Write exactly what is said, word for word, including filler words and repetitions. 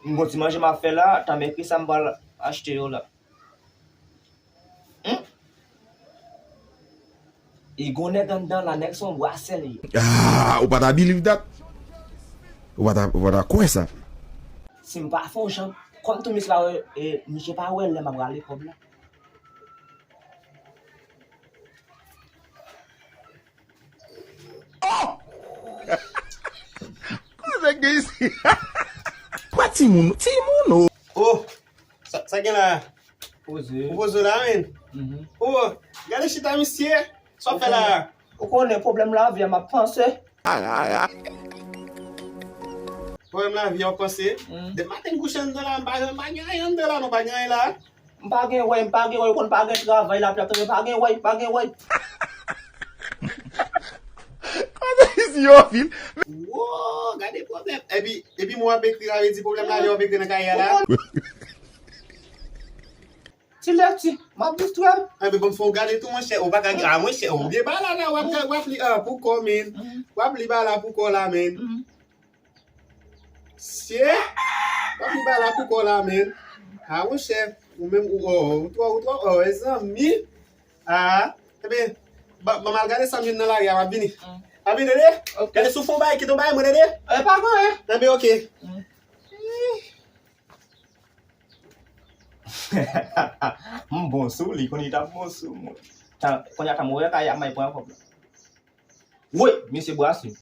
M gon ti manje m ap fè la, tanmen ki sa m pral achte yo la. Hmm? E gon nèg anndan la, nèg se yon bwasè li ye. Ah, ou pa ta believe that? Ou pa ta, ou pa ta kwè sa? Si m pa fè yon jan, kòm tou misye pa wè, e, misye pa wè lè m ap rale kòb la. Oh! Kote gen isi? Kwa timoun, timoun, oh. Oh, sa, sa gen la? Poze. Ou poze la, men? Mhm. Oh, gade chita misye. Sa w fè la? Ou konnen pwoblèm lavi a m ap panse. Ay, ay, ay. Pwoblèm lavi a w panse? Mm. Depi maten m kouche anndan la, m pa, m pa gen anyen anndan la, non, pa gen anyen la. M pa gen wè, m pa gen wè, ou konn pa gen travay la, pya tande, pa gen wè, pa gen wè. Kote isi yo vin? Wo, gade pwoblèm. Epi, epi mwen ap ekri la, vle di pwoblèm lavi a w ap ekri nan kay la. Ti lèti, m ap distrè m. Enben, ban m fè w gade tou, monchè. Ou pa ka, ah, monchè, ou gen bagay la, w ap, w ap li, ah, pou kò, men. W ap li bagay la pou kò la, men. Sye, w ap li bagay la pou kò la, men. Ah, monchè, ou menm, ou, oh, ou twò, ou twò, oh, mezanmi. Ah, enben, ban, ban m al gade sa m jwenn nan lari a, m ap vini. M ap vini, tande? Ok. Gade si w fè yon bagay, kite yon bagay, mwen, tande? E, pa gen anyen. Enben, ok. M bon sou li, konnen li t ap bon sou mwen. Tan, kounye a tan m wè kay ap may pran kòb la. Woy, misye bwase.